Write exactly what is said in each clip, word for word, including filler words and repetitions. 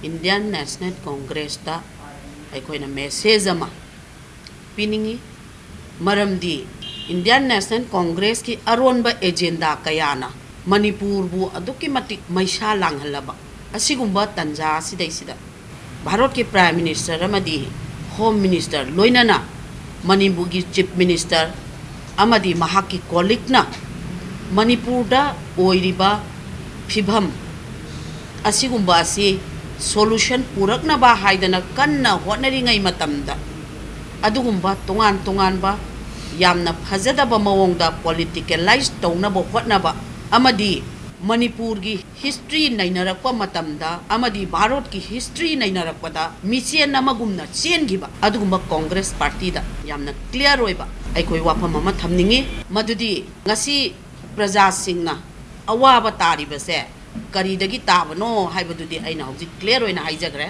Indian National Congressꯇ ꯑꯩꯈꯣꯏꯅ message ꯑꯃ ꯄꯤꯅꯤꯡꯏ꯫ ꯃꯔꯝꯗꯤ Indian National Congressꯀꯤ ꯑꯔꯣꯟꯕ agenda ꯀꯌꯥꯅ ꯃꯅꯤꯄꯨꯔꯕꯨ ꯑꯗꯨꯛꯀꯤ ꯃꯇꯤꯛ ꯃꯩꯁꯥ ꯂꯥꯡꯍꯜꯂꯕ ꯑꯁꯤꯒꯨꯝꯕ ꯇꯟꯖꯥ ꯑꯁꯤꯗꯩꯁꯤꯗ ꯚꯥꯔꯠꯀꯤ Prime Minister ꯑꯃꯗꯤ Home Minister ꯂꯣꯏꯅꯅ ꯃꯅꯤꯄꯨꯔꯒꯤ Chief Minister ꯑꯃꯗꯤ ꯃꯍꯥꯛꯀꯤ colleagueꯅ ꯃꯅꯤꯄꯨꯔꯗ ꯑꯣꯏꯔꯤꯕ ꯐꯤꯕꯝ ꯑꯁꯤꯒꯨꯝꯕ ꯑꯁꯤ solution ꯄꯨꯔꯛꯅꯕ ꯍꯥꯏꯗꯅ ꯀꯟꯅ ꯍꯣꯠꯅꯔꯤꯉꯩ ꯃꯇꯝꯗ, ꯑꯗꯨꯒꯨꯝꯕ ꯇꯣꯉꯥꯟ ꯇꯣꯉꯥꯟꯕ ꯌꯥꯝꯅ ꯐꯖꯗꯕ ꯃꯑꯣꯡꯗ politicalize ꯇꯧꯅꯕ ꯍꯣꯠꯅꯕ ꯑꯃꯗꯤ ꯃꯅꯤꯄꯨꯔꯒꯤ history ꯅꯩꯅꯔꯛꯄ ꯃꯇꯝꯗ ꯑꯃꯗꯤ ꯚꯥꯔꯠꯀꯤ history ꯅꯩꯅꯔꯛꯄꯗ ꯃꯤꯆꯦꯟ ꯑꯃꯒꯨꯝꯅ ꯆꯦꯟꯈꯤꯕ ꯑꯗꯨꯒꯨꯝꯕ Congress Partyꯗ ꯌꯥꯝꯅ clear ꯑꯣꯏꯕ ꯑꯩꯈꯣꯏ ꯋꯥꯐꯝ ꯑꯃ ꯊꯝꯅꯤꯡꯏ꯫ ꯃꯗꯨꯗꯤ ꯉꯁꯤ ꯄ꯭ꯔꯖꯥꯁꯤꯡꯅ ꯑꯋꯥꯕ ꯇꯥꯔꯤꯕꯁꯦ ꯀꯔꯤꯗꯒꯤ ꯇꯥꯕꯅꯣ ꯍꯥꯏꯕꯗꯨꯗꯤ ꯑꯩꯅ ꯍꯧꯖꯤꯛ clear ꯑꯣꯏꯅ ꯍꯥꯏꯖꯈ꯭ꯔꯦ꯫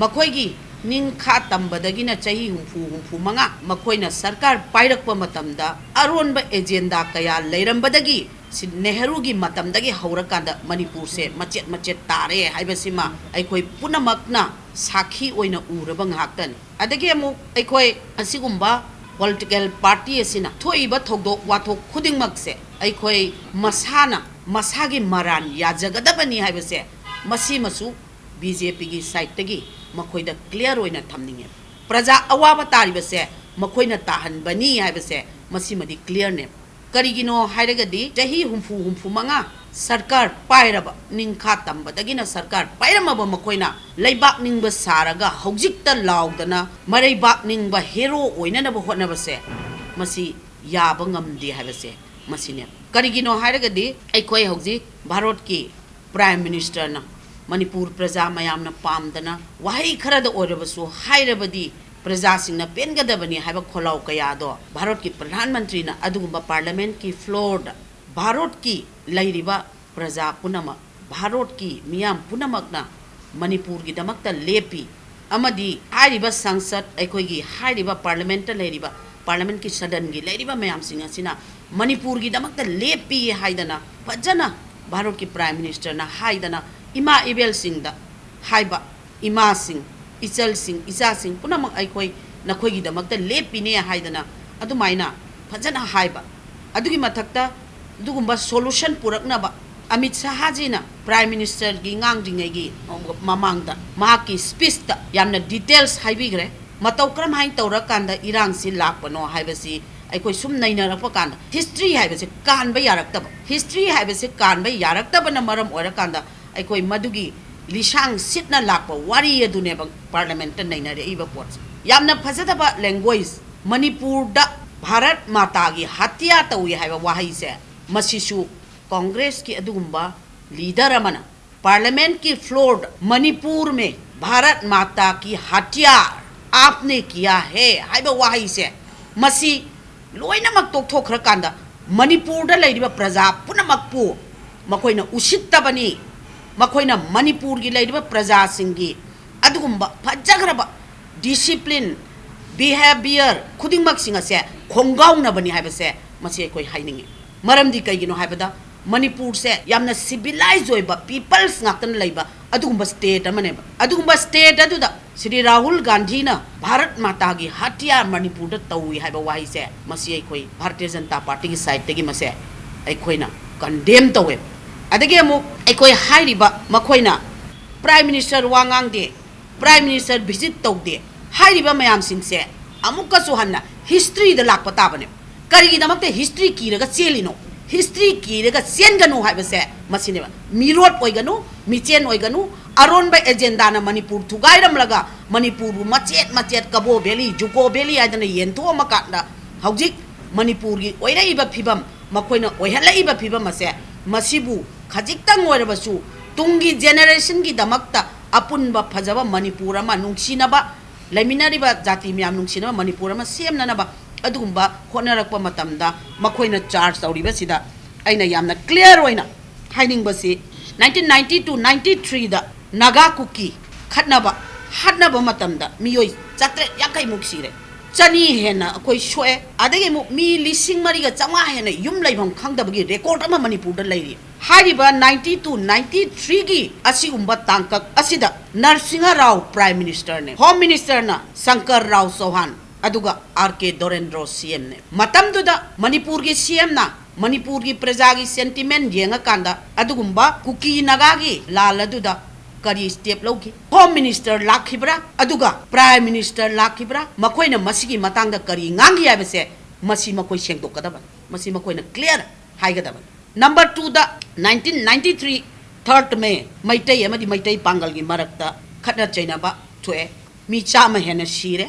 ꯃꯈꯣꯏꯒꯤ ꯅꯤꯡꯈꯥ ꯇꯝꯕꯗꯒꯤꯅ ꯆꯍꯤ ꯍꯨꯝꯐꯨ, ꯍꯨꯝꯐꯨ ꯃꯉꯥ ꯃꯈꯣꯏꯅ ꯁꯔꯀꯥꯔ ꯄꯥꯏꯔꯛꯄ ꯃꯇꯝꯗ ꯑꯔꯣꯟꯕ agenda ꯀꯌꯥ ꯂꯩꯔꯝꯕꯗꯒꯤ ꯁꯤ ꯅꯦꯍꯔꯨꯒꯤ ꯃꯇꯝꯗꯒꯤ ꯍꯧꯔꯀꯥꯟꯗ ꯃꯅꯤꯄꯨꯔꯁꯦ ꯃꯆꯦꯠ ꯃꯆꯦꯠ ꯇꯥꯔꯦ ꯍꯥꯏꯕꯁꯤꯃ ꯑꯩꯈꯣꯏ ꯄꯨꯝꯅꯃꯛꯅ ꯁꯥꯈꯤ ꯑꯣꯏꯅ ꯎꯔꯕ ꯉꯥꯛꯇꯅꯤ꯫ ꯑꯗꯒꯤ ꯑꯃꯨꯛ ꯑꯩꯈꯣꯏ ꯑꯁꯤꯒꯨꯝꯕ political party ꯑꯁꯤꯅ ꯊꯣꯛꯏꯕ ꯊꯧꯗꯣꯛ ꯋꯥꯊꯣꯛ ꯈꯨꯗꯤꯡꯃꯛꯁꯦ ꯑꯩꯈꯣꯏ ꯃꯁꯥꯅ ꯃꯁꯥꯒꯤ ꯃꯔꯥꯟ ꯌꯥꯖꯒꯗꯕꯅꯤ ꯍꯥꯏꯕꯁꯦ ꯃꯁꯤꯃꯁꯨ BJPꯒꯤ sideꯇꯒꯤ ꯃꯈꯣꯏꯗ clear ꯑꯣꯏꯅ ꯊꯝꯅꯤꯡꯉꯦ꯫ ꯄ꯭ꯔꯖꯥ ꯑꯋꯥꯕ ꯇꯥꯔꯤꯕꯁꯦ ꯃꯈꯣꯏꯅ ꯇꯥꯍꯟꯕꯅꯤ ꯍꯥꯏꯕꯁꯦ ꯃꯁꯤꯃꯗꯤ clearꯅꯦ꯫ ꯀꯔꯤꯒꯤꯅꯣ ꯍꯥꯏꯔꯒꯗꯤ ꯆꯍꯤ ꯍꯨꯝꯐꯨ, ꯍꯨꯝꯐꯨ ꯃꯉꯥ ꯁꯔꯀꯥꯔ ꯄꯥꯏꯔꯕ, ꯅꯤꯡꯈꯥ ꯇꯝꯕꯗꯒꯤꯅ ꯁꯔꯀꯥꯔ ꯄꯥꯏꯔꯝꯃꯕ ꯃꯈꯣꯏꯅ ꯂꯩꯕꯥꯛ ꯅꯤꯡꯕ ꯁꯥꯔꯒ ꯍꯧꯖꯤꯛꯇ ꯂꯥꯎꯗꯅ ꯃꯔꯩꯕꯥꯛ ꯅꯤꯡꯕ hero ꯑꯣꯏꯅꯅꯕ ꯍꯣꯠꯅꯕꯁꯦ ꯃꯁꯤ ꯌꯥꯕ ꯉꯝꯗꯦ ꯍꯥꯏꯕꯁꯦ ꯃꯁꯤꯅꯦ꯫ ꯀꯔꯤꯒꯤꯅꯣ ꯍꯥꯏꯔꯒꯗꯤ ꯑꯩꯈꯣꯏ ꯍꯧꯖꯤꯛ ꯚꯥꯔꯠꯀꯤ Prime Ministerꯅ ꯃꯅꯤꯄꯨꯔ ꯄ꯭ꯔꯖꯥ ꯃꯌꯥꯝꯅ ꯄꯥꯝꯗꯅ ꯋꯥꯍꯩ ꯈꯔꯗ ꯑꯣꯏꯔꯕꯁꯨ ꯍꯥꯏꯔꯕꯗꯤ ꯄ꯭ꯔꯖꯥꯁꯤꯡꯅ ꯄꯦꯟꯒꯗꯕꯅꯤ ꯍꯥꯏꯕ ꯈꯣꯜꯂꯥꯎ ꯀꯌꯥꯗꯣ ꯚꯥꯔꯠꯀꯤ ꯄ꯭ꯔꯙꯥꯟ ꯃꯟꯇ꯭ꯔꯤꯅ ꯑꯗꯨꯒꯨꯝꯕ parliamentꯀꯤ floorꯗ ꯚꯥꯔꯠꯀꯤ ꯂꯩꯔꯤꯕ ꯄ꯭ꯔꯖꯥ ꯄꯨꯝꯅꯃꯛ, ꯚꯥꯔꯠꯀꯤ ꯃꯤꯌꯥꯝ ꯄꯨꯝꯅꯃꯛꯅ ꯃꯅꯤꯄꯨꯔꯒꯤꯗꯃꯛꯇ ꯂꯦꯞꯄꯤ ꯑꯃꯗꯤ ꯍꯥꯏꯔꯤꯕ ꯁꯪꯁꯠ, ꯑꯩꯈꯣꯏꯒꯤ ꯍꯥꯏꯔꯤꯕ parliamentꯇ ꯂꯩꯔꯤꯕ, parliamentꯀꯤ ꯁꯗꯟꯒꯤ ꯂꯩꯔꯤꯕ ꯃꯌꯥꯝꯁꯤꯡ ꯑꯁꯤꯅ ꯃꯅꯤꯄꯨꯔꯒꯤꯗꯃꯛꯇ ꯂꯦꯞꯄꯤ ꯍꯥꯏꯗꯅ ꯐꯖꯅ ꯚꯥꯔꯠꯀꯤ Prime Ministerꯅ ꯍꯥꯏꯗꯅ ꯏꯃꯥ ꯏꯕꯦꯜꯁꯤꯡꯗ ꯍꯥꯏꯕ ꯏꯃꯥꯁꯤꯡ, ꯏꯆꯜꯁꯤꯡ, ꯏꯆꯥꯁꯤꯡ ꯄꯨꯝꯅꯃꯛ ꯑꯩꯈꯣꯏ ꯅꯈꯣꯏꯒꯤꯗꯃꯛꯇ ꯂꯦꯞꯄꯤꯅꯦ ꯍꯥꯏꯗꯅ ꯑꯗꯨꯃꯥꯏꯅ ꯐꯖꯅ ꯍꯥꯏꯕ꯫ ꯑꯗꯨꯒꯤ ꯃꯊꯛꯇ ꯑꯗꯨꯒꯨꯝꯕ solution ꯄꯨꯔꯛꯅꯕ ꯑꯃꯤꯠ ꯁꯍꯥꯖꯤꯅ Prime Ministerꯒꯤ ꯉꯥꯡꯗ꯭ꯔꯤꯉꯩꯒꯤ ꯃꯃꯥꯡꯗ ꯃꯍꯥꯛꯀꯤ speechꯇ ꯌꯥꯝꯅ details ꯍꯥꯏꯕꯤꯈ꯭ꯔꯦ꯫ ꯃꯇꯧ ꯀꯔꯝꯍꯥꯏꯅ ꯇꯧꯔꯀꯥꯟꯗ ꯏꯔꯥꯡꯁꯤ ꯂꯥꯛꯄꯅꯣ ꯍꯥꯏꯕꯁꯤ ꯑꯩꯈꯣꯏ ꯁꯨꯝ ꯅꯩꯅꯔꯛꯄ ꯀꯥꯟꯗ history ꯍꯥꯏꯕꯁꯦ ꯀꯥꯟꯕ ꯌꯥꯔꯛꯇꯕ, history ꯍꯥꯏꯕꯁꯦ ꯀꯥꯟꯕ ꯌꯥꯔꯛꯇꯕꯅ ꯃꯔꯝ ꯑꯣꯏꯔꯀꯥꯟꯗ ꯑꯩꯈꯣꯏ ꯃꯗꯨꯒꯤ ꯂꯤꯁꯥꯡ ꯁꯤꯠꯅ ꯂꯥꯛꯄ ꯋꯥꯔꯤ ꯑꯗꯨꯅꯦꯕ Parliamentꯇ ꯅꯩꯅꯔꯛꯏꯕ ꯄꯣꯠꯁꯦ꯫ ꯌꯥꯝꯅ ꯐꯖꯗꯕ language꯫ ꯃꯅꯤꯄꯨꯔꯗ ꯚꯥꯔꯠ ꯃꯥꯇꯥꯒꯤ ꯍꯇꯤꯌꯥ ꯇꯧꯏ ꯍꯥꯏꯕ ꯋꯥꯍꯩꯁꯦ, ꯃꯁꯤꯁꯨ Congressꯀꯤ ꯑꯗꯨꯒꯨꯝꯕ leader ꯑꯃꯅ Parliamentꯀꯤ floorꯗ "ꯃꯅꯤꯄꯨꯔ ꯃꯦ ꯚꯥꯔꯠ ꯃꯥꯇꯥ ꯀꯤ ꯍꯇꯤꯌꯥꯔ ꯑꯥꯞꯅꯦ ꯀꯤꯌꯥ ꯍꯦ" ꯍꯥꯏꯕ ꯋꯥꯍꯩꯁꯦ, ꯃꯁꯤ ꯂꯣꯏꯅꯃꯛ ꯇꯣꯛꯊꯣꯛꯈ꯭ꯔꯀꯥꯟꯗ ꯃꯅꯤꯄꯨꯔꯗ ꯂꯩꯔꯤꯕ ꯄ꯭ꯔꯖꯥ ꯄꯨꯝꯅꯃꯛꯄꯨ ꯃꯈꯣꯏꯅ ꯎꯁꯤꯠꯇꯕꯅꯤ, ꯃꯈꯣꯏꯅ ꯃꯅꯤꯄꯨꯔꯒꯤ ꯂꯩꯔꯤꯕ ꯄ꯭ꯔꯖꯥꯁꯤꯡꯒꯤ ꯑꯗꯨꯒꯨꯝꯕ ꯐꯖꯈ꯭ꯔꯕ discipline, behaviour ꯈꯨꯗꯤꯡꯃꯛꯁꯤꯡ ꯑꯁꯦ ꯈꯣꯡꯒꯥꯎꯅꯕꯅꯤ ꯍꯥꯏꯕꯁꯦ ꯃꯁꯤ ꯑꯩꯈꯣꯏ ꯍꯥꯏꯅꯤꯡꯉꯤ꯫ ꯃꯔꯝꯗꯤ ꯀꯩꯒꯤꯅꯣ ꯍꯥꯏꯕꯗ ꯃꯅꯤꯄꯨꯔꯁꯦ ꯌꯥꯝꯅ civilized ꯑꯣꯏꯕ peoples ꯉꯥꯛꯇꯅ ꯂꯩꯕ ꯑꯗꯨꯒꯨꯝꯕ state ꯑꯃꯅꯦꯕ꯫ ꯑꯗꯨꯒꯨꯝꯕ state ꯑꯗꯨꯗ ꯁ꯭ꯔꯤ ꯔꯥꯍꯨꯜ ꯒꯥꯟꯙꯤꯅ ꯚꯥꯔꯠ ꯃꯥꯇꯥꯒꯤ ꯍꯇꯤꯌꯥꯔ ꯃꯅꯤꯄꯨꯔꯗ ꯇꯧꯏ ꯍꯥꯏꯕ ꯋꯥꯍꯩꯁꯦ, ꯃꯁꯤ ꯑꯩꯈꯣꯏ ꯚꯥꯔꯇꯤꯌ ꯖꯅꯇꯥ ꯄꯥꯔꯇꯤꯒꯤ sideꯇꯒꯤ ꯃꯁꯦ ꯑꯩꯈꯣꯏꯅ condemn ꯇꯧꯋꯦ꯫ ꯑꯗꯒꯤ ꯑꯃꯨꯛ ꯑꯩꯈꯣꯏ ꯍꯥꯏꯔꯤꯕ ꯃꯈꯣꯏꯅ Prime Minister ꯋꯥ ꯉꯥꯡꯗꯦ, Prime Minister visit ꯇꯧꯗꯦ ꯍꯥꯏꯔꯤꯕ ꯃꯌꯥꯝꯁꯤꯡꯁꯦ ꯑꯃꯨꯛꯀꯁꯨ ꯍꯟꯅ historyꯗ ꯂꯥꯛꯄ ꯇꯥꯕꯅꯦꯕ꯫ ꯀꯔꯤꯒꯤꯗꯃꯛꯇ history ꯀꯤꯔꯒ ꯆꯦꯜꯂꯤꯅꯣ? History ꯀꯤꯔꯒ ꯆꯦꯟꯒꯅꯨ ꯍꯥꯏꯕꯁꯦ ꯃꯁꯤꯅꯦꯕ꯫ ꯃꯤꯔꯣꯠ ꯑꯣꯏꯒꯅꯨ, ꯃꯤꯆꯦꯟ ꯑꯣꯏꯒꯅꯨ, ꯑꯔꯣꯟꯕ agendaꯅ ꯃꯅꯤꯄꯨꯔ ꯊꯨꯒꯥꯏꯔꯝꯂꯒ ꯃꯅꯤꯄꯨꯔꯕꯨ ꯃꯆꯦꯠ ꯃꯆꯦꯠ ꯀꯕꯣ valley, ꯖꯨꯀꯣ valley ꯍꯥꯏꯗꯅ ꯌꯦꯟꯊꯣꯛꯑꯝꯃꯀꯥꯟꯗ ꯍꯧꯖꯤꯛ ꯃꯅꯤꯄꯨꯔꯒꯤ ꯑꯣꯏꯔꯛꯏꯕ ꯐꯤꯕꯝ, ꯃꯈꯣꯏꯅ ꯑꯣꯏꯍꯜꯂꯛꯏꯕ ꯐꯤꯕꯝ ꯑꯁꯦ, ꯃꯁꯤꯕꯨ ꯈꯖꯤꯛꯇꯪ ꯑꯣꯏꯔꯕꯁꯨ ꯇꯨꯡꯒꯤ generationꯒꯤꯗꯃꯛꯇ ꯑꯄꯨꯟꯕ ꯐꯖꯕ ꯃꯅꯤꯄꯨꯔ ꯑꯃ, ꯅꯨꯡꯁꯤꯅꯕ ꯂꯩꯃꯤꯟꯅꯔꯤꯕ ꯖꯥꯇꯤ ꯃꯌꯥꯝ ꯅꯨꯡꯁꯤꯅꯕ ꯃꯅꯤꯄꯨꯔ ꯑꯃ ꯁꯦꯝꯅꯅꯕ ꯑꯗꯨꯒꯨꯝꯕ ꯍꯣꯠꯅꯔꯛꯄ ꯃꯇꯝꯗ ꯃꯈꯣꯏꯅ charge ꯇꯧꯔꯤꯕꯁꯤꯗ ꯑꯩꯅ ꯌꯥꯝꯅ clear ꯑꯣꯏꯅ ꯍꯥꯏꯅꯤꯡꯕꯁꯤ, nineteen ninety two ninety threeꯗ Naga ꯀꯨꯀꯤ ꯈꯠꯅꯕ, ꯍꯥꯠꯅꯕ ꯃꯇꯝꯗ ꯃꯤꯑꯣꯏ ꯆꯥꯇ꯭ꯔꯦꯠ ꯌꯥꯡꯈꯩꯃꯨꯛ ꯁꯤꯔꯦ꯫ ꯆꯅꯤ ꯍꯦꯟꯅ ꯑꯩꯈꯣꯏ ꯁꯣꯛꯑꯦ꯫ ꯑꯗꯒꯤ ꯑꯃꯨꯛ ꯃꯤ ꯂꯤꯁꯤꯡ ꯃꯔꯤꯒ ꯆꯥꯝꯃꯉꯥ ꯍꯦꯟꯅ ꯌꯨꯝ ꯂꯩꯐꯝ ꯈꯪꯗꯕꯒꯤ record ꯑꯃ ꯃꯅꯤꯄꯨꯔꯗ ꯂꯩꯔꯤ꯫ ꯍꯥꯏꯔꯤꯕ ninety two ninety three ꯒꯤ ꯑꯁꯤꯒꯨꯝꯕ ꯇꯥꯡꯀꯛ ꯑꯁꯤꯗ ꯅꯔꯁꯤꯡꯍ ꯔꯥꯎ Prime Minister ꯅꯦ, Home Minister ꯅ ꯁꯪꯀꯔ ꯔꯥꯎ ꯆꯧꯍꯥꯟ, ꯑꯗꯨꯒ R K Dorendro C M ꯅꯦ꯫ ꯃꯇꯝꯗꯨꯗ ꯃꯅꯤꯄꯨꯔꯒꯤ C M ꯅ ꯃꯅꯤꯄꯨꯔꯒꯤ ꯄ꯭ꯔꯖꯥꯒꯤ sentiment ꯌꯦꯡꯉꯀꯥꯟꯗ ꯑꯗꯨꯒꯨꯝꯕ ꯀꯨꯀꯤ ꯅꯥꯒꯥꯒꯤ ꯂꯥꯜ ꯑꯗꯨꯗ ꯀꯔꯤ step ꯂꯧꯈꯤ? Home Minister ꯂꯥꯛꯈꯤꯕ꯭ꯔꯥ? ꯑꯗꯨꯒ Prime Minister ꯂꯥꯛꯈꯤꯕ꯭ꯔꯥ? ꯃꯈꯣꯏꯅ ꯃꯁꯤꯒꯤ ꯃꯇꯥꯡꯗ ꯀꯔꯤ ꯉꯥꯡꯈꯤ ꯍꯥꯏꯕꯁꯦ ꯃꯁꯤ ꯃꯈꯣꯏ ꯁꯦꯡꯗꯣꯛꯀꯗꯕꯅꯤ꯫ ꯃꯁꯤ ꯃꯈꯣꯏꯅ clear ꯍꯥꯏꯒꯗꯕꯅꯤ꯫ Number two ꯗ nineteen ninety three third May Meitei ꯑꯃꯗꯤ ꯃꯩꯇꯩ ꯄꯥꯡꯒꯜꯒꯤ ꯃꯔꯛꯇ ꯈꯠꯅ ꯆꯩꯅꯕ ꯊꯣꯛꯑꯦ꯫ ꯃꯤ ꯆꯥꯝꯃ ꯍꯦꯟꯅ ꯁꯤꯔꯦ꯫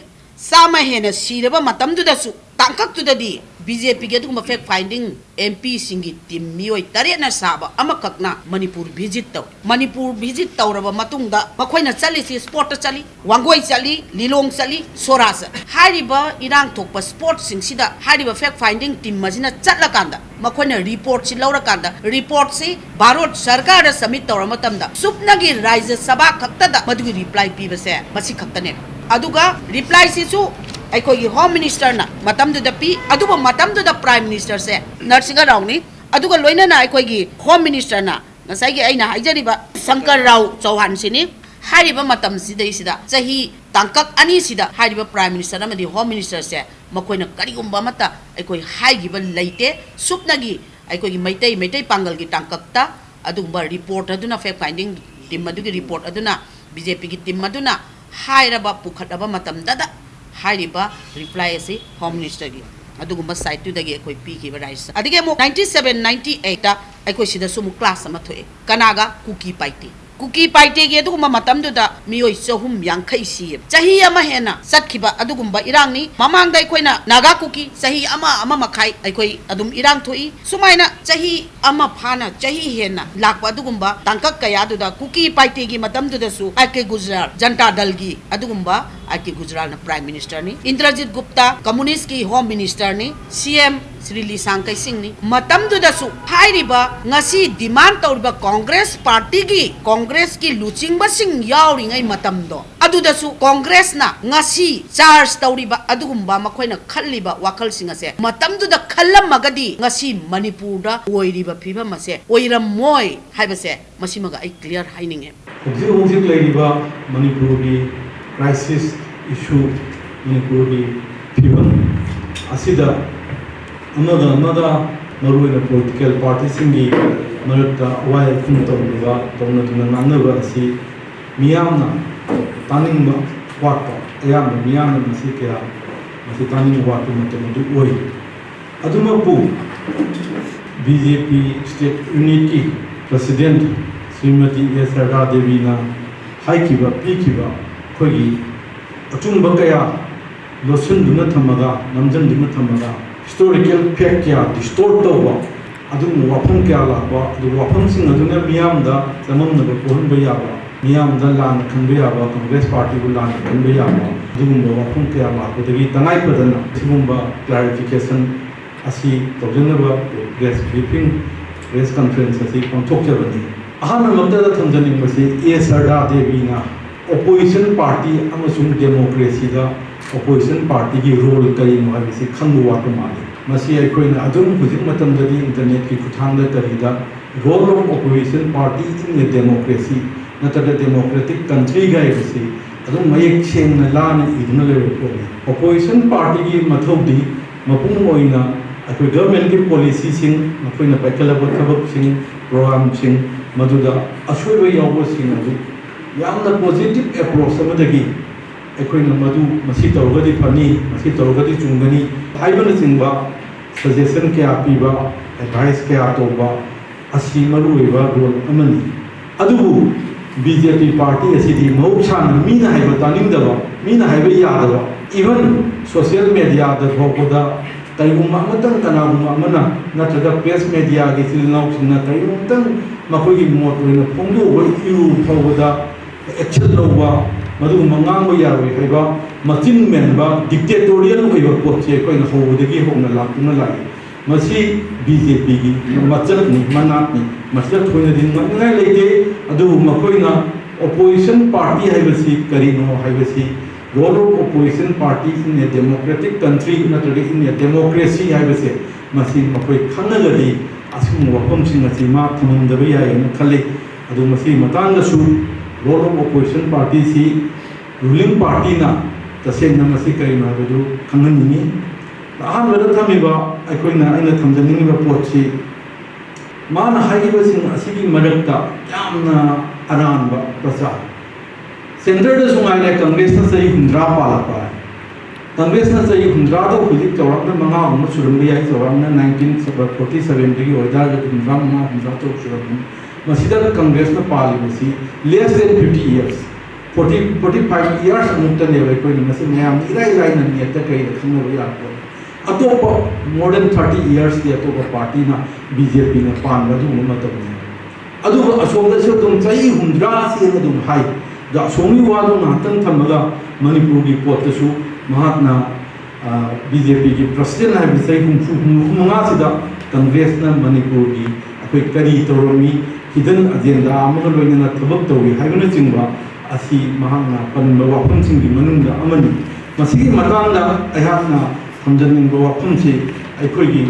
ꯆꯥꯝꯃ ꯍꯦꯟꯅ ꯁꯤꯔꯕ ꯃꯇꯝꯗꯨꯗꯁꯨ ꯇꯥꯡꯀꯛꯇꯨꯗꯗꯤ B J P ꯒꯤ ꯑꯗꯨꯒꯨꯝꯕ fact finding M P ꯁꯤꯡꯒꯤ team ꯃꯤꯑꯣꯏ ꯇꯔꯦꯠꯅ ꯁꯥꯕ ꯑꯃꯈꯛꯅ ꯃꯅꯤꯄꯨꯔ visit ꯇꯧꯏ꯫ ꯃꯅꯤꯄꯨꯔ visit ꯇꯧꯔꯕ ꯃꯇꯨꯡꯗ ꯃꯈꯣꯏꯅ ꯆꯠꯂꯤꯁꯤ sport ꯇ ꯆꯠꯂꯤ, ꯋꯥꯡꯒꯣꯏ ꯆꯠꯂꯤ, ꯂꯤꯂꯣꯡ ꯆꯠꯂꯤ, ꯁꯣꯔꯥ ꯆꯠꯂꯤ꯫ ꯍꯥꯏꯔꯤꯕ ꯏꯔꯥꯡ ꯊꯣꯛꯄ spot ꯁꯤꯡꯁꯤꯗ ꯍꯥꯏꯔꯤꯕ fact finding team ꯑꯁꯤꯅ ꯆꯠꯂꯀꯥꯟꯗ ꯃꯈꯣꯏꯅ report ꯁꯤ ꯂꯧꯔꯀꯥꯟꯗ, report ꯁꯤ ꯚꯥꯔꯠ ꯁꯔꯀꯥꯔꯗ submit ꯇꯧꯔ ꯃꯇꯝꯗ ꯁꯨꯞꯅꯒꯤ ꯔꯥꯖ꯭ꯌ ꯁꯚꯥ ꯈꯛꯇꯗ ꯃꯗꯨꯒꯤ reply ꯄꯤꯕꯁꯦ ꯃꯁꯤ ꯈꯛꯇꯅꯦ꯫ ꯑꯗꯨꯒ reply ꯁꯤꯁꯨ ꯑꯩꯈꯣꯏꯒꯤ Home Minister ꯅ ꯃꯇꯝꯗꯨꯗ ꯄꯤ, ꯑꯗꯨꯕꯨ ꯃꯇꯝꯗꯨꯗ Prime Minister ꯁꯦ ꯅꯔꯁꯤꯡꯍ ꯔꯥꯎꯅꯤ꯫ ꯑꯗꯨꯒ ꯂꯣꯏꯅꯅ ꯑꯩꯈꯣꯏꯒꯤ Home Minister ꯅ ꯉꯁꯥꯏꯒꯤ ꯑꯩꯅ ꯍꯥꯏꯖꯔꯤꯕ ꯁꯪꯀꯔ ꯔꯥꯎ ꯆꯧꯍꯥꯟꯁꯤꯅꯤ꯫ ꯍꯥꯏꯔꯤꯕ ꯃꯇꯝꯁꯤꯗꯩꯁꯤꯗ ꯆꯍꯤ ꯇꯥꯡꯀꯛ ꯑꯅꯤꯁꯤꯗ ꯍꯥꯏꯔꯤꯕ Prime Minister ꯑꯃꯗꯤ Home Minister ꯁꯦ ꯃꯈꯣꯏꯅ ꯀꯔꯤꯒꯨꯝꯕ ꯑꯃꯠꯇ ꯑꯩꯈꯣꯏ ꯍꯥꯏꯈꯤꯕ ꯂꯩꯇꯦ꯫ ꯁꯨꯞꯅꯒꯤ ꯑꯩꯈꯣꯏꯒꯤ ꯃꯩꯇꯩ, ꯃꯩꯇꯩ ꯄꯥꯡꯒꯜꯒꯤ ꯇꯥꯡꯀꯛꯇ ꯑꯗꯨꯒꯨꯝꯕ report ꯑꯗꯨꯅ, fact finding team ꯑꯗꯨꯒꯤ report ꯑꯗꯨꯅ, B J P ꯒꯤ team ꯑꯗꯨꯅ ꯍꯥꯏꯔꯕ, ꯄꯨꯈꯠꯂꯕ ꯃꯇꯝꯗꯗ ꯍꯥꯏꯔꯤꯕ reply ꯑꯁꯤ Home Minister ꯒꯤ ꯑꯗꯨꯒꯨꯝꯕ site ꯇꯨꯗꯒꯤ ꯑꯩꯈꯣꯏ ꯄꯤꯈꯤꯕ ꯔꯥꯏꯖ꯫ ꯑꯗꯒꯤ ꯑꯃꯨꯛ ninety seven ninety eight ꯇ ꯑꯩꯈꯣꯏ ꯁꯤꯗꯁꯨ ꯑꯃꯨꯛ clash ꯑꯃ ꯊꯣꯛꯑꯦ꯫ ꯀꯅꯥꯒ? ꯀꯨꯀꯤ ꯄꯥꯏꯇꯦ꯫ ꯀꯨꯀꯤ ꯄꯥꯏꯇꯦꯒꯤ ꯑꯗꯨꯒꯨꯝꯕ ꯃꯇꯝꯗꯨꯗ ꯃꯤꯑꯣꯏ ꯆꯍꯨꯝ ꯌꯥꯡꯈꯩ ꯁꯤꯌꯦꯕ꯫ ꯆꯍꯤ ꯑꯃ ꯍꯦꯟꯅ ꯆꯠꯈꯤꯕ ꯑꯗꯨꯒꯨꯝꯕ ꯏꯔꯥꯡꯅꯤ꯫ ꯃꯃꯥꯡꯗ ꯑꯩꯈꯣꯏꯅ ꯅꯥꯒꯥ ꯀꯨꯀꯤ ꯆꯍꯤ ꯑꯃ, ꯑꯃ ꯃꯈꯥꯏ ꯑꯩꯈꯣꯏ ꯑꯗꯨꯝ ꯏꯔꯥꯡ ꯊꯣꯛꯏ꯫ ꯁꯨꯃꯥꯏꯅ ꯆꯍꯤ ꯑꯃ ꯐꯥꯅ ꯆꯍꯤ ꯍꯦꯟꯅ ꯂꯥꯛꯄ ꯑꯗꯨꯒꯨꯝꯕ ꯇꯥꯡꯀꯛ ꯀꯌꯥꯗꯨꯗ ꯀꯨꯀꯤ ꯄꯥꯏꯇꯦꯒꯤ ꯃꯇꯝꯗꯨꯗꯁꯨ ꯑꯥꯔ ꯀꯦ ꯒꯨꯖꯔꯥꯜ, ꯖꯟꯇꯥ ꯗꯜꯒꯤ ꯑꯗꯨꯒꯨꯝꯕ ꯑꯥꯔ ꯀꯦ ꯒꯨꯖꯔꯥꯜꯅ Prime Minister ꯅꯤ꯫ ꯏꯟꯗ꯭ꯔꯖꯤꯠ ꯒꯨꯞꯇꯥ communist ꯀꯤ Home Minister ꯅꯤ꯫ C M Shri ꯂꯤꯁꯥꯡ ꯀꯩꯁꯤꯡꯅꯤ꯫ ꯃꯇꯝꯗꯨꯗꯁꯨ ꯍꯥꯏꯔꯤꯕ ꯉꯁꯤ demand ꯇꯧꯔꯤꯕ ꯀꯣꯡꯒ꯭ꯔꯦꯁ ꯄꯥꯔꯇꯤꯒꯤ, ꯀꯣꯡꯒ꯭ꯔꯦꯁꯀꯤ ꯂꯨꯆꯤꯡꯕꯁꯤꯡ ꯌꯥꯎꯔꯤꯉꯩ ꯃꯇꯝꯗꯣ, ꯑꯗꯨꯗꯁꯨ ꯀꯣꯡꯒ꯭ꯔꯦꯁꯅ ꯉꯁꯤ charge ꯇꯧꯔꯤꯕ ꯑꯗꯨꯒꯨꯝꯕ ꯃꯈꯣꯏꯅ ꯈꯜꯂꯤꯕ ꯋꯥꯈꯜꯁꯤꯡ ꯑꯁꯦ ꯃꯇꯝꯗꯨꯗ ꯈꯜꯂꯝꯃꯒꯗꯤ ꯉꯁꯤ ꯃꯅꯤꯄꯨꯔꯗ ꯑꯣꯏꯔꯤꯕ ꯐꯤꯕꯝ ꯑꯁꯦ ꯑꯣꯏꯔꯝꯃꯣꯏ ꯍꯥꯏꯕꯁꯦ ꯃꯁꯤꯃꯒ ꯑꯩ clear ꯍꯥꯏꯅꯤꯡꯉꯦ꯫ ꯍꯧꯖꯤꯛ ꯍꯧꯖꯤꯛ ꯂꯩꯔꯤꯕ ꯃꯅꯤꯄꯨꯔꯒꯤ crisis issue, ꯃꯅꯤꯄꯨꯔꯒꯤ ꯐꯤꯕꯝ ꯑꯁꯤꯗ ꯑꯃꯒ ꯑꯃꯒ, ꯃꯔꯨꯑꯣꯏꯅ political partyꯁꯤꯡꯒꯤ ꯃꯔꯛꯇ ꯑꯋꯥꯏ ꯑꯈꯨꯝ ꯇꯧꯅꯕ, ꯇꯧꯅꯗꯨꯅ ꯉꯥꯡꯅꯕ ꯑꯁꯤ ꯃꯤꯌꯥꯝꯅ ꯇꯥꯅꯤꯡꯕ ꯋꯥꯠꯄ, ꯑꯌꯥꯝꯕ ꯃꯤꯌꯥꯝꯅ ꯃꯁꯤ ꯀꯌꯥ, ꯃꯁꯤ ꯇꯥꯅꯤꯡꯕ ꯋꯥꯠꯄ ꯃꯇꯝ ꯑꯗꯨ ꯑꯣꯏ꯫ ꯑꯗꯨꯃꯛꯄꯨ, BJP state unitꯀꯤ president ꯁ꯭ꯔꯤꯃꯇꯤ ꯑꯦ ꯁꯔꯗꯥ ꯗꯦꯕꯤꯅ ꯍꯥꯏꯈꯤꯕ, ꯄꯤꯈꯤꯕ ꯑꯩꯈꯣꯏꯒꯤ ꯑꯆꯨꯝꯕ ꯀꯌꯥ ꯂꯣꯠꯁꯤꯟꯗꯨꯅ ꯊꯝꯃꯒ, ꯅꯝꯖꯟꯗꯨꯅ ꯊꯝꯃꯒ, historical fact ꯀꯌꯥ distort ꯇꯧꯕ, ꯑꯗꯨꯒꯨꯝꯕ ꯋꯥꯐꯝ ꯀꯌꯥ ꯂꯥꯛꯄ, ꯑꯗꯨꯒ ꯋꯥꯐꯝꯁꯤꯡ ꯑꯗꯨꯅ ꯃꯤꯌꯥꯝꯗ ꯆꯃꯝꯅꯕ ꯄꯣꯛꯍꯟꯕ ꯌꯥꯕ, ꯃꯤꯌꯥꯝꯗ ꯂꯥꯟꯅ ꯈꯟꯕ ꯌꯥꯕ, ꯀꯣꯡꯒ꯭ꯔꯦꯁ ꯄꯥꯔꯇꯤꯕꯨ ꯂꯥꯟꯅ ꯈꯟꯕ ꯌꯥꯕ, ꯑꯗꯨꯒꯨꯝꯕ ꯋꯥꯐꯝ ꯀꯌꯥ ꯂꯥꯛꯄꯗꯒꯤ ꯇꯉꯥꯏ ꯐꯗꯅ ꯁꯤꯒꯨꯝꯕ clarification ꯑꯁꯤ ꯇꯧꯖꯅꯕ press briefing, press conference ꯑꯁꯤ ꯄꯥꯡꯊꯣꯛꯆꯕꯅꯤ꯫ ꯑꯍꯥꯟꯕꯃꯛꯇꯗ ꯊꯝꯖꯅꯤꯡꯕꯁꯤ ꯑꯦ ꯁꯔꯗꯥ ꯗꯦꯕꯤꯅ opposition party ꯑꯃꯁꯨꯡ democracyꯗ opposition partyꯒꯤ role ꯀꯔꯤꯅꯣ ꯍꯥꯏꯕꯁꯤ ꯈꯪꯕ ꯋꯥꯠꯄ ꯃꯥꯜꯂꯤ꯫ ꯃꯁꯤ ꯑꯩꯈꯣꯏꯅ ꯑꯗꯨꯝ ꯍꯧꯖꯤꯛ ꯃꯇꯝꯗꯗꯤ internetꯀꯤ ꯈꯨꯠꯊꯥꯡꯗ ꯀꯔꯤꯗ role of opposition party in a democracy ꯅꯠꯇ꯭ꯔꯒ democratic countryꯒ ꯍꯥꯏꯕꯁꯤ ꯑꯗꯨꯝ ꯃꯌꯦꯛ ꯁꯦꯡꯅ ꯂꯥꯅ ꯏꯗꯨꯅ ꯂꯩꯔꯕ ꯄꯣꯠꯅꯤ꯫ Opposition partyꯒꯤ ꯃꯊꯧꯗꯤ ꯃꯄꯨꯡ ꯑꯣꯏꯅ ꯑꯩꯈꯣꯏ governmentꯀꯤ policyꯁꯤꯡ, ꯃꯈꯣꯏꯅ ꯄꯥꯏꯈꯠꯂꯛꯄ ꯊꯕꯛꯁꯤꯡ, programꯁꯤꯡ, ꯃꯗꯨꯗ ꯑꯁꯣꯏꯕ ꯌꯥꯎꯕꯁꯤꯡ ꯑꯗꯨ ꯌꯥꯝꯅ positive approach ꯑꯃꯗꯒꯤ ꯑꯩꯈꯣꯏꯅ ꯃꯗꯨ ꯃꯁꯤ ꯇꯧꯔꯒꯗꯤ ꯐꯅꯤ, ꯃꯁꯤ ꯇꯧꯔꯒꯗꯤ ꯆꯨꯝꯒꯅꯤ ꯍꯥꯏꯕꯅꯆꯤꯡꯕ suggestion ꯀꯌꯥ ꯄꯤꯕ, advice ꯀꯌꯥ ꯇꯧꯕ ꯑꯁꯤ ꯃꯔꯨꯑꯣꯏꯕ role ꯑꯃꯅꯤ꯫ ꯑꯗꯨꯕꯨ BJP party ꯑꯁꯤꯗꯤ ꯃꯍꯧꯁꯥꯅ ꯃꯤꯅ ꯍꯥꯏꯕ ꯇꯥꯅꯤꯡꯗꯕ, ꯃꯤꯅ ꯍꯥꯏꯕ ꯌꯥꯗꯕ, even social mediaꯗ ꯐꯥꯎꯕꯗ ꯀꯔꯤꯒꯨꯝꯕ ꯑꯃꯇꯪ ꯀꯅꯥꯒꯨꯝꯕ ꯑꯃꯅ ꯅꯠꯇ꯭ꯔꯒ press mediaꯒꯤ ꯏꯆꯤꯜ ꯏꯅꯥꯎꯁꯤꯡꯅ ꯀꯔꯤꯒꯨꯝꯕꯇꯪ ꯃꯈꯣꯏꯒꯤ ꯃꯣꯠ ꯑꯣꯏꯅ ꯐꯣꯡꯗꯣꯛꯄ ꯏꯌꯨ ꯐꯥꯎꯕꯗ action ꯂꯧꯕ, ꯃꯗꯨꯒꯨꯝꯕ ꯉꯥꯡꯕ ꯌꯥꯔꯣꯏ ꯍꯥꯏꯕ ꯃꯆꯤꯟ ꯃꯦꯟꯕ dictatorial ꯑꯣꯏꯕ ꯄꯣꯠꯁꯦ ꯑꯩꯈꯣꯏꯅ ꯍꯧꯕꯗꯒꯤ ꯍꯧꯅ ꯂꯥꯛꯇꯨꯅ ꯂꯥꯛꯏ꯫ ꯃꯁꯤ ꯕꯤ ꯖꯦ ꯄꯤꯒꯤ ꯃꯆꯠꯅꯤ, ꯃꯅꯥꯠꯅꯤ꯫ ꯃꯁꯤꯗ ꯊꯣꯏꯅ ꯗꯤꯡꯉꯛꯅꯤꯡꯉꯥꯏ ꯂꯩꯇꯦ꯫ ꯑꯗꯨꯕꯨ ꯃꯈꯣꯏꯅ ꯑꯣꯄꯣꯖꯤꯁꯟ ꯄꯥꯔꯇꯤ ꯍꯥꯏꯕꯁꯤ ꯀꯔꯤꯅꯣ ꯍꯥꯏꯕꯁꯤ, role of opposition party in a democratic country ꯅꯠꯇ꯭ꯔꯒ in a democracy ꯍꯥꯏꯕꯁꯦ, ꯃꯁꯤ ꯃꯈꯣꯏ ꯈꯪꯉꯒꯗꯤ ꯑꯁꯤꯒꯨꯝꯕ ꯋꯥꯐꯝꯁꯤꯡ ꯑꯁꯤ ꯃꯥ ꯊꯝꯃꯝꯗꯕ ꯌꯥꯏ ꯍꯥꯏꯅ ꯈꯜꯂꯤ꯫ ꯑꯗꯨ ꯃꯁꯤꯒꯤ ꯃꯇꯥꯡꯗꯁꯨ role of opposition party ꯁꯤ ruling party ꯅ ꯇꯁꯦꯡꯅ ꯃꯁꯤ ꯀꯔꯤꯅꯣ ꯍꯥꯏꯕꯗꯨ ꯈꯪꯍꯟꯅꯤꯡꯉꯤ꯫ ꯑꯍꯥꯟꯕꯗ ꯊꯝꯃꯤꯕ ꯑꯩꯈꯣꯏꯅ, ꯑꯩꯅ ꯊꯝꯖꯅꯤꯡꯉꯤꯕ ꯄꯣꯠꯁꯤ, ꯃꯥꯅ ꯍꯥꯏꯈꯤꯕꯁꯤꯡ ꯑꯁꯤꯒꯤ ꯃꯔꯛꯇ ꯌꯥꯝꯅ ꯑꯔꯥꯟꯕ ꯄ꯭ꯔꯆꯥꯔ꯫ ꯁꯦꯟꯇꯔꯗꯁꯨ ꯉꯥꯏꯔꯦ, ꯀꯪꯒ꯭ꯔꯦꯁꯅ ꯆꯍꯤ ꯍꯨꯝꯗ꯭ꯔꯥ ꯄꯥꯜꯂꯛꯄ ꯍꯥꯏ꯫ ꯀꯪꯒ꯭ꯔꯦꯁꯅ ꯆꯍꯤ ꯍꯨꯝꯗ꯭ꯔꯥꯗꯣ ꯍꯧꯖꯤꯛ ꯆꯥꯎꯔꯥꯛꯅ ꯃꯉꯥꯒꯨꯝꯕ ꯁꯨꯔꯝꯕ ꯌꯥꯏ, ꯆꯥꯎꯔꯥꯛꯅ ꯅꯥꯏꯟꯇꯤꯟ ꯐꯣꯔꯇꯤ ꯁꯚꯦꯟꯗꯒꯤ ꯑꯣꯏꯇꯥꯔꯒꯗꯤ ꯍꯨꯝꯗ꯭ꯔꯥ ꯃꯉꯥ, ꯍꯨꯝꯗ꯭ꯔꯥ ꯇꯔꯨꯛ ꯁꯨꯔꯝꯒꯅꯤ꯫ ꯃꯁꯤꯗ ꯀꯪꯒ꯭ꯔꯦꯁꯅ ꯄꯥꯜꯂꯤꯕꯁꯤ less than fifty years, forty, forty five years ꯑꯃꯨꯛꯇꯅꯦꯕ꯫ ꯑꯩꯈꯣꯏꯅ ꯃꯁꯤ ꯃꯌꯥꯝꯅ ꯏꯔꯥꯏ ꯂꯥꯏꯅ ꯅꯦꯠꯇ ꯀꯩꯗ ꯈꯪꯅꯕ ꯌꯥꯕ ꯄꯣꯠꯅꯤ꯫ ꯑꯇꯣꯞꯄ more than thirty yearsꯇꯤ ꯑꯇꯣꯞꯄ ꯄꯥꯔꯇꯤꯅ, ꯕꯤ ꯖꯦ ꯄꯤꯅ ꯄꯥꯟꯕ ꯑꯗꯨꯒꯨꯝꯕ ꯃꯇꯝꯅꯤ꯫ ꯑꯗꯨꯒ ꯑꯁꯣꯝꯗꯁꯨ ꯑꯗꯨꯝ ꯆꯍꯤ ꯍꯨꯝꯗ꯭ꯔꯥ ꯁꯦꯅ ꯑꯗꯨꯝ ꯍꯥꯏ꯫ ꯑꯗꯣ ꯑꯁꯣꯝꯒꯤ ꯋꯥꯗꯣ ꯉꯥꯏꯍꯥꯛꯇꯪ ꯊꯝꯃꯒ ꯃꯅꯤꯄꯨꯔꯒꯤ ꯄꯣꯠꯇꯁꯨ ꯃꯍꯥꯛꯅ, ꯕꯤ ꯖꯦ ꯄꯤꯒꯤ ꯄ꯭ꯔꯁꯤꯗꯦꯟ ꯍꯥꯏꯕ ꯆꯍꯤ ꯍꯨꯝꯐꯨ, ꯍꯨꯝꯐꯨ ꯃꯉꯥꯁꯤꯗ ꯀꯪꯒ꯭ꯔꯦꯁꯅ ꯃꯅꯤꯄꯨꯔꯒꯤ ꯑꯩꯈꯣꯏ ꯀꯔꯤ ꯇꯧꯔꯝꯃꯤ, hidden agenda ꯑꯃꯒ ꯂꯣꯏꯅꯅ ꯊꯕꯛ ꯇꯧꯏ ꯍꯥꯏꯕꯅꯆꯤꯡꯕ ꯑꯁꯤ ꯃꯍꯥꯛꯅ ꯄꯟꯕ ꯋꯥꯐꯝꯁꯤꯡꯒꯤ ꯃꯅꯨꯡꯗ ꯑꯃꯅꯤ꯫ ꯃꯁꯤꯒꯤ ꯃꯇꯥꯡꯗ ꯑꯩꯍꯥꯛꯅ ꯊꯝꯖꯅꯤꯡꯕ ꯋꯥꯐꯝꯁꯤ, ꯑꯩꯈꯣꯏꯒꯤ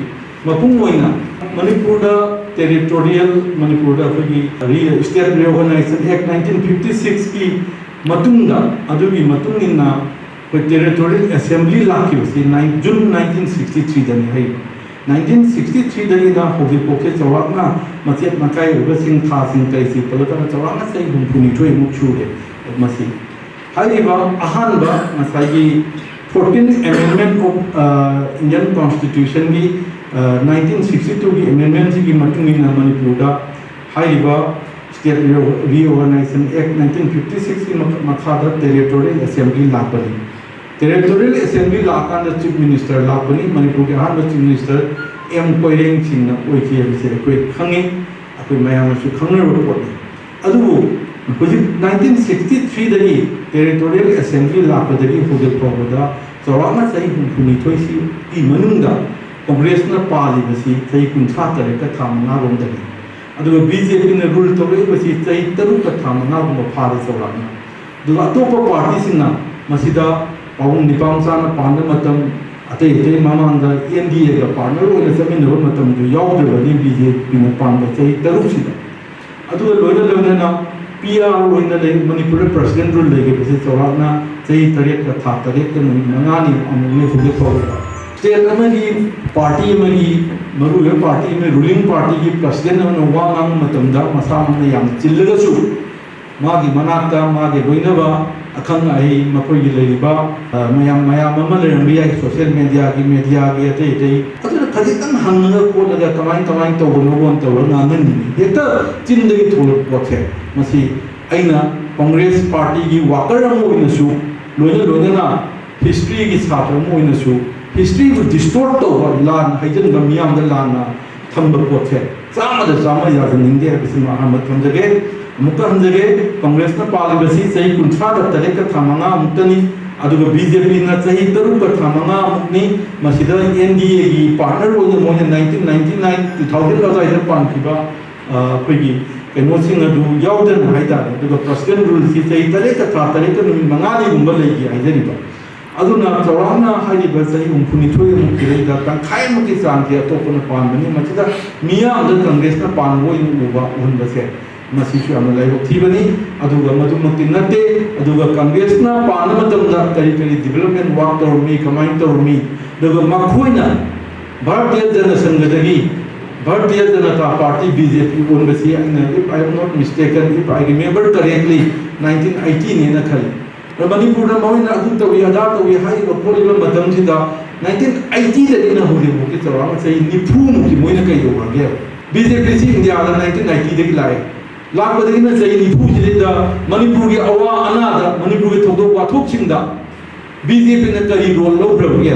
ꯃꯄꯨꯡ ꯑꯣꯏꯅ ꯃꯅꯤꯄꯨꯔꯗ territorial, ꯃꯅꯤꯄꯨꯔꯗ ꯑꯩꯈꯣꯏꯒꯤ State Reorganization Act nineteen fifty sixꯀꯤ ꯃꯇꯨꯡꯗ, ꯑꯗꯨꯒꯤ ꯃꯇꯨꯡ ꯏꯟꯅ ꯑꯩꯈꯣꯏ territorial assembly ꯂꯥꯛꯈꯤꯕꯁꯤ nine, June nineteen sixty threeꯗꯅꯤ ꯍꯥꯏꯔꯤꯕ꯫ Nineteen sixty threeꯗꯒꯤꯅ ꯍꯧꯖꯤꯛꯐꯥꯎꯁꯦ ꯆꯥꯎꯔꯥꯛꯅ ꯃꯆꯦꯠ ꯃꯀꯥꯏ ꯑꯣꯏꯕꯁꯤꯡ, ꯊꯥꯁꯤꯡ ꯀꯔꯤꯁꯤ ꯄꯨꯜꯂꯀꯥꯟꯗ ꯆꯥꯎꯔꯥꯛꯅ ꯆꯍꯤ ꯍꯨꯝꯐꯨꯅꯤꯊꯣꯏꯃꯨꯛ ꯁꯨꯔꯦ꯫ ꯃꯁꯤ ꯍꯥꯏꯔꯤꯕ ꯑꯍꯥꯟꯕ ꯉꯁꯥꯏꯒꯤ fourteen Amendment of, ꯑ, Indian Constitutionꯒꯤ, ꯑ, nineteen sixty twoꯒꯤ amendmentꯁꯤꯒꯤ ꯃꯇꯨꯡ ꯏꯟꯅ ꯃꯅꯤꯄꯨꯔꯗ ꯍꯥꯏꯔꯤꯕ State Reo-, Reorganization Act nineteen fifty sixꯀꯤ ꯃꯈ-, ꯃꯈꯥꯗ territorial assembly ꯂꯥꯛꯄꯅꯤ꯫ Territorial assembly ꯂꯥꯛꯑꯀꯥꯟꯗ chief minister ꯂꯥꯛꯄꯅꯤ꯫ ꯃꯅꯤꯄꯨꯔꯒꯤ ꯑꯍꯥꯟꯕ chief minister ꯑꯦꯝ ꯀꯣꯏꯔꯦꯡ ꯁꯤꯡꯅ ꯑꯣꯏꯈꯤ ꯍꯥꯏꯕꯁꯦ ꯑꯩꯈꯣꯏ ꯈꯪꯉꯤ, ꯑꯩꯈꯣꯏ ꯃꯌꯥꯝꯅꯁꯨ ꯈꯪꯅꯔꯕ ꯄꯣꯠꯅꯤ꯫ ꯑꯗꯨꯕꯨ ꯍꯧꯖꯤꯛ nineteen sixty threeꯗꯒꯤ territorial assembly ꯂꯥꯛꯄꯗꯒꯤ ꯍꯧꯖꯤꯛ ꯐꯥꯎꯕꯗ ꯆꯥꯎꯔꯥꯛꯅ ꯆꯍꯤ ꯍꯨꯝꯐꯨꯅꯤꯊꯣꯏꯁꯤꯒꯤ ꯃꯅꯨꯡꯗ ꯀꯣꯡꯒ꯭ꯔꯦꯁꯅ ꯄꯥꯜꯂꯤꯕꯁꯤ ꯆꯍꯤ ꯀꯨꯟꯊ꯭ꯔꯥ ꯇꯔꯦꯠꯀ ꯊꯥ ꯃꯉꯥꯔꯣꯝꯗꯅꯤ꯫ ꯑꯗꯨꯒ ꯕꯤ ꯖꯦ ꯄꯤꯅ ꯔꯨꯜ ꯇꯧꯔꯛꯏꯕꯁꯤ ꯆꯍꯤ ꯇꯔꯨꯛꯀ ꯊꯥ ꯃꯉꯥꯒꯨꯝꯕ ꯐꯥꯔꯦ ꯆꯥꯎꯔꯥꯛꯅ꯫ ꯑꯗꯨꯒ ꯑꯇꯣꯞꯄ ꯄꯥꯔꯇꯤꯁꯤꯡꯅ ꯃꯁꯤꯗ ꯄꯥꯕꯨꯡ ꯅꯤꯄꯥ ꯃꯆꯥꯅ ꯄꯥꯟꯕ ꯃꯇꯝ, ꯑꯇꯩ ꯑꯇꯩ ꯃꯃꯥꯡꯗ ꯑꯦꯟ ꯗꯤ ꯑꯦꯒ ꯄꯥꯔꯠꯅꯔ ꯑꯣꯏꯅ ꯆꯠꯃꯤꯟꯅꯕ ꯃꯇꯝꯗꯨ ꯌꯥꯎꯗ꯭ꯔꯕꯅꯤ ꯕꯤ ꯖꯦ ꯄꯤꯅ ꯄꯥꯟꯕ ꯆꯍꯤ ꯇꯔꯨꯛꯁꯤꯗ꯫ ꯑꯗꯨꯒ ꯂꯣꯏꯅ ꯂꯣꯏꯅꯅ ꯄꯤ ꯑꯥꯔ ꯑꯣꯏꯅ ꯂꯩ, ꯃꯅꯤꯄꯨꯔꯗ ꯄ꯭ꯔꯁꯤꯗꯦꯟ ꯔꯨꯜ ꯂꯩꯈꯤꯕꯁꯦ ꯆꯥꯎꯔꯥꯛꯅ ꯆꯍꯤ ꯇꯔꯦꯠꯀ ꯊꯥ ꯇꯔꯦꯠꯀ ꯅꯨꯃꯤꯠ ꯃꯉꯥꯅꯤ ꯑꯃꯨꯛꯅꯤ ꯍꯧꯖꯤꯛ ꯐꯥꯎꯕꯗ꯫ ꯁ꯭ꯇꯦꯠ ꯑꯃꯒꯤ ꯄꯥꯔꯇꯤ ꯑꯃꯒꯤ, ꯃꯔꯨꯑꯣꯏꯕ ꯄꯥꯔꯇꯤ ꯑꯃꯒꯤ ꯔꯨꯂꯤꯡ ꯄꯥꯔꯇꯤꯒꯤ ꯄ꯭ꯔꯁꯤꯗꯦꯟ ꯑꯃꯅ ꯋꯥ ꯉꯥꯡꯕ ꯃꯇꯝꯗ ꯃꯁꯥꯃꯛꯅ ꯌꯥꯝꯅ ꯆꯤꯜꯂꯒꯁꯨ ꯃꯥꯒꯤ ꯃꯅꯥꯛꯇ ꯃꯥꯒꯤ ꯂꯣꯏꯅꯕ ꯑꯈꯪ ꯑꯍꯩ ꯃꯈꯣꯏꯒꯤ ꯂꯩꯔꯤꯕ, ꯑ, ꯃꯌꯥꯝ, ꯃꯌꯥꯝ ꯑꯃ ꯂꯩꯔꯝꯕ ꯌꯥꯏ, ꯁꯣꯁꯤꯌꯦꯜ ꯃꯦꯗꯤꯌꯥꯒꯤ, ꯃꯦꯗꯤꯌꯥꯒꯤ ꯑꯇꯩ ꯑꯇꯩ, ꯑꯗꯨꯅ ꯈꯖꯤꯛꯇꯪ ꯍꯪꯉꯒ ꯈꯣꯠꯂꯒ ꯀꯃꯥꯏ ꯀꯃꯥꯏꯅ ꯇꯧꯕꯅꯣ ꯇꯧꯔꯒ ꯉꯥꯡꯍꯟꯅꯤꯡꯉꯤ꯫ ꯍꯦꯛꯇ ꯆꯤꯟꯗꯒꯤ ꯊꯣꯛꯂꯛꯄ ꯄꯣꯠꯁꯦ, ꯃꯁꯤ ꯑꯩꯅ ꯀꯣꯡꯒ꯭ꯔꯦꯁ ꯄꯥꯔꯇꯤꯒꯤ ꯋꯥꯀꯔ ꯑꯃ ꯑꯣꯏꯅꯁꯨ, ꯂꯣꯏꯅ ꯂꯣꯏꯅꯅ ꯍꯤꯁꯇ꯭ꯔꯤꯒꯤ ꯁꯥꯇ꯭ꯔ ꯑꯃ ꯑꯣꯏꯅꯁꯨ, ꯍꯤꯁꯇ꯭ꯔꯤꯕꯨ ꯗꯤꯁꯇꯣꯔꯠ ꯇꯧꯕ, ꯂꯥꯟ ꯍꯩꯖꯤꯟꯕ, ꯃꯤꯌꯥꯝꯗ ꯂꯥꯟꯅ ꯊꯝꯕ ꯄꯣꯠꯁꯦ ꯆꯥꯝꯃꯗ ꯆꯥꯝꯃ ꯌꯥꯖꯅꯤꯡꯗꯦ ꯍꯥꯏꯕꯁꯤꯃ ꯑꯍꯥꯟꯕ ꯊꯝꯖꯒꯦ꯫ ꯑꯃꯨꯛꯀ ꯍꯟꯖꯒꯦ, ꯀꯣꯡꯒ꯭ꯔꯦꯁꯅ ꯄꯥꯜꯂꯤꯕꯁꯤ ꯆꯍꯤ ꯀꯨꯟꯊ꯭ꯔꯥꯒ ꯇꯔꯦꯠꯀ ꯊꯥ ꯃꯉꯥꯃꯨꯛꯇꯅꯤ꯫ ꯑꯗꯨꯒ ꯕꯤ ꯖꯦ ꯄꯤꯅ ꯆꯍꯤ ꯇꯔꯨꯛꯀ ꯊꯥ ꯃꯉꯥꯃꯨꯛꯅꯤ꯫ ꯃꯁꯤꯗ ꯑꯦꯟ ꯗꯤ ꯑꯦꯒꯤ ꯄꯥꯔꯠꯅꯔ ꯑꯣꯏꯅ ꯃꯣꯏꯅ nineteen ninety nine, two thousand ꯑꯗꯨꯋꯥꯏꯗ ꯄꯥꯟꯈꯤꯕ, ꯑ, ꯑꯩꯈꯣꯏꯒꯤ ꯀꯩꯅꯣꯁꯤꯡ ꯑꯗꯨ ꯌꯥꯎꯗꯅ ꯍꯥꯏꯇꯥꯔꯦ꯫ ꯑꯗꯨꯒ ꯄ꯭ꯔꯁꯤꯗꯦꯟ ꯔꯨꯜꯁꯤ ꯆꯍꯤ ꯇꯔꯦꯠꯀ ꯊꯥ ꯇꯔꯦꯠꯀ ꯅꯨꯃꯤꯠ ꯃꯉꯥꯅꯤꯒꯨꯝꯕ ꯂꯩꯈꯤ ꯍꯥꯏꯖꯔꯤꯕ꯫ ꯑꯗꯨꯅ ꯆꯥꯎꯔꯥꯛꯅ ꯍꯥꯏꯔꯤꯕ ꯆꯍꯤ ꯍꯨꯝꯐꯨꯅꯤꯊꯣꯏꯃꯨꯛ ꯁꯤꯗꯩꯗ ꯇꯪꯈꯥꯏꯃꯨꯛꯀꯤ ꯆꯥꯡꯁꯦ ꯑꯇꯣꯞꯄꯅ ꯄꯥꯟꯕꯅꯤ꯫ ꯃꯁꯤꯗ ꯃꯤꯌꯥꯝꯗ ꯀꯪꯒ꯭ꯔꯦꯁꯅ ꯄꯥꯟꯕ ꯑꯣꯏꯅ ꯎꯕ, ꯎꯍꯟꯕꯁꯦ ꯃꯁꯤꯁꯨ ꯌꯥꯝꯅ ꯂꯥꯏꯕꯛ ꯊꯤꯕꯅꯤ꯫ ꯑꯗꯨꯒ ꯃꯗꯨꯃꯛꯇꯤ ꯅꯠꯇꯦ꯫ ꯑꯗꯨꯒ ꯀꯪꯒ꯭ꯔꯦꯁꯅ ꯄꯥꯟꯕ ꯃꯇꯝꯗ ꯀꯔꯤ ꯀꯔꯤ ꯗꯤꯕꯦꯂꯞꯃꯦꯟ ꯋꯥꯔꯛ ꯇꯧꯔꯝꯃꯤ, ꯀꯃꯥꯏꯅ ꯇꯧꯔꯝꯃꯤ, ꯑꯗꯨꯒ ꯃꯈꯣꯏꯅ Bharatiya ꯖꯅ ꯁꯪꯘꯗꯒꯤ Bharatiya Janata party, B J ꯄꯤ, ꯑꯣꯟꯕꯁꯤ ꯑꯩꯅ, if I am not mistaken, if I remember correctly, nineteen ꯑꯩꯠꯇꯤꯅꯦꯅ ꯈꯜꯂꯤ꯫ ꯑꯗ ꯃꯅꯤꯄꯨꯔꯗ ꯃꯣꯏꯅ ꯑꯗꯨ ꯇꯧꯏ, ꯑꯗꯥ ꯇꯧꯏ ꯍꯥꯏꯔꯤꯕ ꯈꯣꯠꯂꯤꯕ ꯃꯇꯝꯁꯤꯗ, ꯅꯥꯏꯟꯇꯤꯟ ꯑꯩꯠꯇꯤꯗꯒꯤꯅ ꯍꯧꯖꯤꯛꯐꯥꯎꯒꯤ ꯆꯥꯎꯔꯥꯛꯅ ꯆꯍꯤ ꯅꯤꯐꯨꯃꯨꯛꯀꯤ ꯃꯣꯏꯅ ꯀꯩꯗꯧꯈ꯭ꯔꯒꯦ? ꯕꯤ ꯖꯦ ꯄꯤꯁꯤ ꯏꯟꯗꯤꯌꯥꯗ ꯅꯥꯏꯟꯇꯤꯟ ꯑꯩꯠꯇꯤꯗꯒꯤ ꯂꯥꯛꯑꯦ꯫ ꯂꯥꯛꯄꯗꯒꯤꯅ ꯆꯍꯤ ꯅꯤꯐꯨꯁꯤꯗꯩꯗ ꯃꯅꯤꯄꯨꯔꯒꯤ ꯑꯋꯥ ꯑꯅꯥꯗ, ꯃꯅꯤꯄꯨꯔꯒꯤ ꯊꯧꯗꯣꯛ ꯋꯥꯊꯣꯛꯁꯤꯡꯗ ꯕꯤ ꯖꯦ ꯄꯤꯅ ꯀꯔꯤ ꯔꯣꯜ ꯂꯧꯈ꯭ꯔꯕꯒꯦ?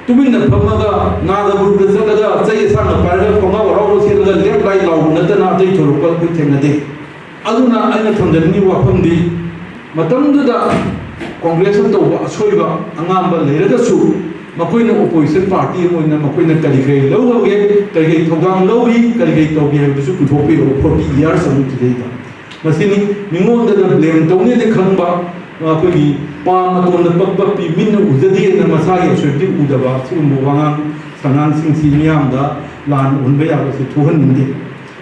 ꯇꯨꯃꯤꯟꯅ ꯐꯝꯃꯒ ꯅꯥꯒꯥ ꯒ꯭ꯔꯨꯞꯇ ꯆꯠꯂꯒ ꯆꯩ ꯑꯁꯥꯡꯅ ꯄꯥꯏꯔꯒ ꯈꯣꯡꯒ꯭ꯔꯥꯎ ꯑꯔꯥꯎꯕ ꯁꯦꯠꯂꯒ ꯂꯦꯞ ꯂꯥꯏ ꯂꯥꯎꯕ ꯅꯠꯇꯅ ꯑꯇꯩ ꯊꯣꯏꯗꯣꯛꯄ ꯑꯩꯈꯣꯏ ꯊꯦꯡꯅꯗꯦ꯫ ꯑꯗꯨꯅ ꯑꯩꯅ ꯊꯝꯖꯅꯤꯡꯉꯤꯕ ꯋꯥꯐꯝꯗꯤ, ꯃꯇꯝꯗꯨꯗ ꯀꯣꯡꯒ꯭ꯔꯦꯁꯅ ꯇꯧꯕ ꯑꯁꯣꯏꯕ ꯑꯉꯥꯝꯕ ꯂꯩꯔꯒꯁꯨ, ꯃꯈꯣꯏꯅ opposition party ꯑꯃ ꯑꯣꯏꯅ ꯃꯈꯣꯏꯅ ꯀꯔꯤ ꯀꯔꯤ ꯂꯧꯍꯧꯒꯦ, ꯀꯔꯤ ꯀꯔꯤ ꯊꯧꯗꯥꯡ ꯂꯧꯏ, ꯀꯔꯤ ꯀꯔꯤ ꯇꯧꯒꯦ ꯍꯥꯏꯕꯗꯨꯁꯨ ꯄꯨꯊꯣꯛꯄꯤꯔꯛꯎ꯫ Forty years ꯑꯃꯨꯛ ꯁꯤꯗꯩꯗ ꯃꯁꯤꯅꯤ꯫ ꯃꯤꯉꯣꯟꯗꯅ blame ꯇꯧꯅꯦꯅ ꯈꯪꯕ, ꯑꯩꯈꯣꯏꯒꯤ ꯄꯥ ꯃꯇꯣꯟꯗ ꯄꯛ ꯄꯛꯄꯤ, ꯃꯤꯠꯅ ꯎꯖꯗꯦꯅ ꯃꯁꯥꯒꯤ ꯑꯁꯣꯏꯕꯗꯤ ꯎꯗꯕ, ꯁꯤꯒꯨꯝꯕ ꯋꯥꯉꯥꯡ ꯁꯉꯥꯡꯁꯤꯡꯁꯤ ꯃꯤꯌꯥꯝꯗ ꯂꯥꯟ ꯎꯍꯟꯕ ꯌꯥꯕꯁꯤ ꯊꯣꯛꯍꯟꯅꯤꯡꯗꯦ꯫